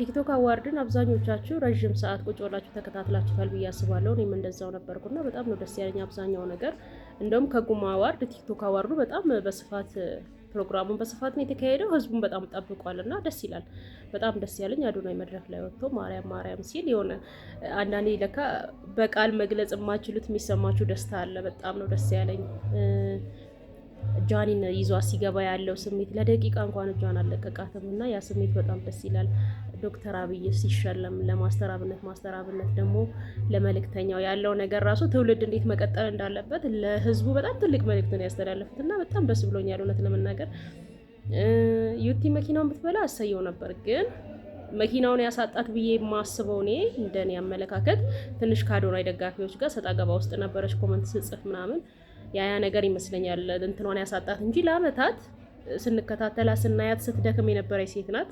ቲክቶክ award ን አብዛኞቻችሁ ረዥም ሰዓት ቁጭ ብላችሁ ተከታትላችኋል ብዬ አስባለሁ። እኔም እንደዛው ነበርኩና በጣም ነው ደስ ያለኝ አብዛኛው ነገር። እንደውም ከጉማ award ቲክቶክ award ኡ በጣም በስፋት፣ ፕሮግራሙን በስፋት ነው የተካሄደው። ህዝቡን በጣም ጠብቋል እና ደስ ይላል። በጣም ደስ ያለኝ አዶናይ መድረክ ላይ ወጥቶ ማርያም ማርያም ሲል የሆነ አንዳንዴ ለካ በቃል መግለጽ የማችሉት የሚሰማችሁ ደስታ አለ። በጣም ነው ደስ ያለኝ። ጃኒን ይዟ ሲገባ ያለው ስሜት፣ ለደቂቃ እንኳን እጇን አልለቀቃትም እና ያ ስሜት በጣም ደስ ይላል። ዶክተር አብይ ሲሸለም ለማስተር አብነት፣ ማስተር አብነት ደግሞ ለመልእክተኛው ያለው ነገር ራሱ ትውልድ እንዴት መቀጠል እንዳለበት ለህዝቡ በጣም ትልቅ መልእክት ነው ያስተላለፉት እና በጣም ደስ ብሎኛል። እውነት ለመናገር ዩቲ መኪናውን ብትበላ አሰየው ነበር፣ ግን መኪናውን ያሳጣት ብዬ የማስበው እኔ እንደኔ አመለካከት ትንሽ ከአዶናይ ደጋፊዎች ጋር ሰጣ ገባ ውስጥ ነበረች፣ comment ስጽፍ ምናምን ያ ያ ነገር ይመስለኛል እንትኗን ያሳጣት እንጂ ለአመታት ስንከታተላት ስናያት ስትደክም የነበረች ሴት ናት።